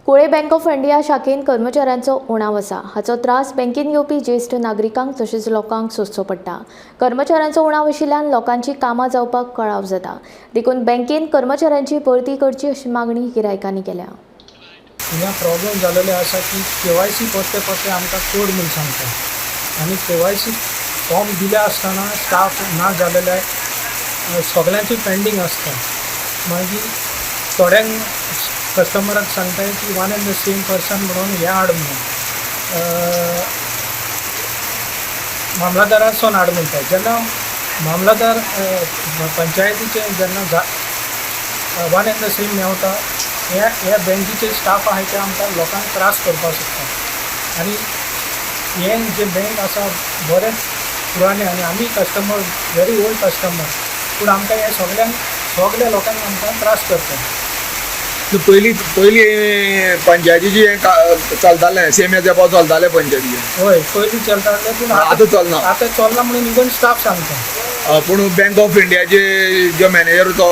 Kulem bank of India शाखेंत कर्मचाऱ्यांचो उणाव आसा. हाचो त्रास बँकेत येवपी ज्येश्ठ नागरिकांक तशेंच लोकांक सोंसचो पडटा. कर्मचाऱ्यांचो उणाव आशिल्ल्यान लोकांची कामां जावपाक कळाव जाता. देखून बँकेन कर्मचाऱ्यांची भरती करची अशी मागणी गिरायकांनी केल्या. हिंगा प्रॉब्लेम जालेले आसा की केवायसी परते परते आमकां कोड म्हूण सांगता आनी केवायसी फॉर्म दिले आसतना स्टाफ ना जालेले सगळ्यांची पेंडींग आसता. मागीर थोड्यांक कस्टमराक सांगताय की one and the same person म्हणून हें हाड म्हणून, मामलादारासून हाड म्हणटा. जेन्ना मामलादार पंचायतीचे जेन्ना जा वन एंड the same मेवता, हे हे बँकीचे स्टाफ आहाय ते आमकां लोकांक त्रास करपाक सोदता. आनी हें जे बँक आसा बरेंच पुराणें आनी आमी कस्टमर व्हेरी ओल्ड कस्टमर, पूण आमकां हे सगल्यांक सगल्या लोकांक आमकां त्रास करता. पयलीं पयलीं पंचायतीची हें चलतालें, सेम एज एबाव चलतालें पंचायतीचें. हय, पयलीं चलतालें, पूण आतां चलना. आतां चलना म्हणून इवन स्टाफ सांगता. पूण बँक ऑफ इंडियाचे जो मॅनेजर, तो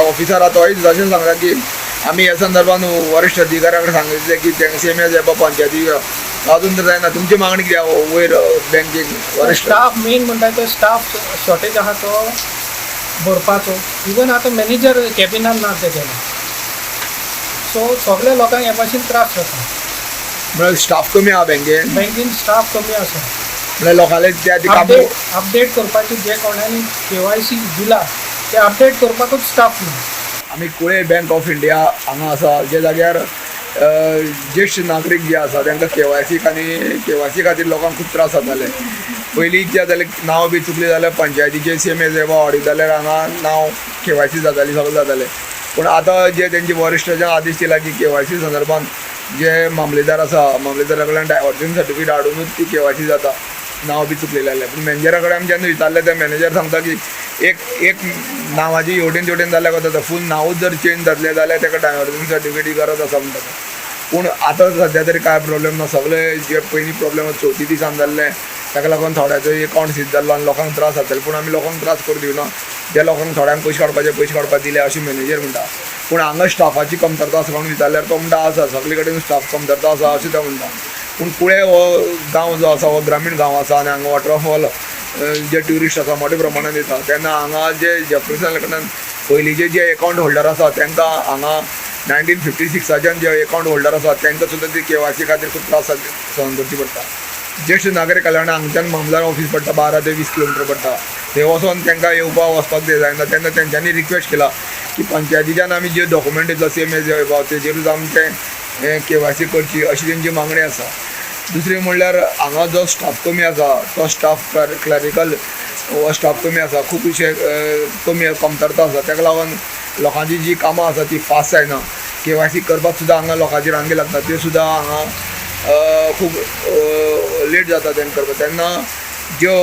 ऑफिसर आहा, तोय तशें सांगता की आमी ह्या संदर्भात वरिश्ठ अधिकाऱ्या कडेन सांगितलें की तेंका सेम एज एबाव पंचायती अजून तर जायना. तुमची मागणी कितें आहा वयर बँकेक वरिश्ठ? स्टाफ मेन म्हणटा तो स्टाफ शॉर्टेज आहा तो भरपाचो. इवन आतां मॅनेजर कॅबिनान ना ते गेले, सो सगल्या लोकांक हे भाशेन त्रास जाता. म्हळ्यार स्टाफ कमी आहा बँकेन? बँकेन स्टाफ कमी आसा. म्हळ्यार लोकांले त्या ती कामां अपडेट अपडेट करपाचे, जे कोणानी केवायसी दिला ते अपडेट करपाकूच स्टाफ ना. आमी कुळे बँक ऑफ इंडिया हांगा आसा, जे जाग्यार ज्येश्ठ नागरीक जे आसा तांकां केवायसी आनी केवायसी खातीर लोकांक खूब त्रास जाताले. पयलीं कितें जातालें, नांव बी चुकलें जाल्यार पंचायतीचे सेम एज हाडित जाल्यार हांगा नांव केवायसी जाताली, सगळें जातालें. पूण आतां जे तेंचे वरिश्ठाच्यान आदेश दिला की केवायसी संदर्भात जे मामलेदार आसा, मामलेदारा कडल्यान डायवर्जन सर्टिफिकेट हाडुनूच ती केवायसी जाता, नांव बी चुकलेलें जाल्यार. पूण मॅनेजरा कडेन आमी जेन्ना विचारलें, ते मॅनेजर सांगता की एक एक नांवाची हेवटेन तेवटेन जाल्यार वता, फूल नांवूच जर चेंज जातलें जाल्यार ताका डायवर्जन सर्टिफिकेटी गरज आसा म्हणटा तो. पूण आतां सद्या तरी कांय प्रॉब्लेम ना. सगळे जे पयलीं प्रॉब्लेम चवथी दिसान जाल्ले, ताका लागून थोड्याचो एकावंट सीज जाल्लो आनी लोकांक त्रास जाताले. पूण आमी लोकांक त्रास करूं दिवना. जे लोकांक थोड्यांक पयशे काडपाचे, पयशे काडपाक दिले अशें मॅनेजर म्हणटा. पूण हांगा स्टाफाची कमतरता आसा म्हणून विचारल्यार तो म्हणटा, आसा, सगळे कडेन स्टाफ कमतरता आसा अशें तो म्हणटा. पूण कुळे हो गांव जो आसा हो ग्रामीण गांव आसा आनी हांगा वॉटरफॉल जे ट्युरिस्ट आसा मोठ्या प्रमाणान येता, तेन्ना हांगा जे जेफ्रिसन कडल्यान पयलींचे जे एकावंट होल्डर आसा, तांकां हांगा 1956चान जे एकावंट होल्डर आसा, तांकां सुद्दां ती केवायसी खातीर खूब त्रास सहन करची पडटा. ज्येश्ठ नागरीक कल्याण हांगच्यान मामलेदार ऑफीस पडटा 12 ते 20 किलोमिटर पडटा. थंय वचोन तांकां येवपाक वचपाक ते जायना. तेन्ना तेंच्यांनी रिक्वेस्ट केला की पंचायतीच्यान आमी जे डॉक्युमेंट दितलो सेम एज तेजेरूच आमचें हें केवायसी करची अशी तेंची मागणी आसा. दुसरें म्हणल्यार हांगा जो स्टाफ कमी आसा, तो स्टाफ क्लरिकल हो स्टाफ कमी आसा, खुबशे कमी कमतरता आसा. ताका लागून लोकांची जी कामां आसा ती फास्ट जायना. केवायसी करपाक सुद्दां हांगा लोकांची रांगे लागता, त्यो सुद्दां हांगा खूब लेट जाता तेंकां करपाक. तेन्ना ज्यो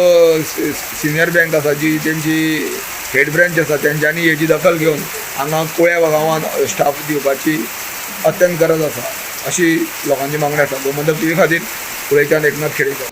सिनियर बँक आसा, जी तेंची हेड ब्रांच आसा, तेंच्यांनी हेजी दखल घेवन हांगा कुळ्या गांवांत स्टाफ दिवपाची अत्यंत गरज आसा अशी लोकांची मागणी आसा. गोमंतक टीव्ही खातीर कुळेच्यान एकनाथ खेडेकर.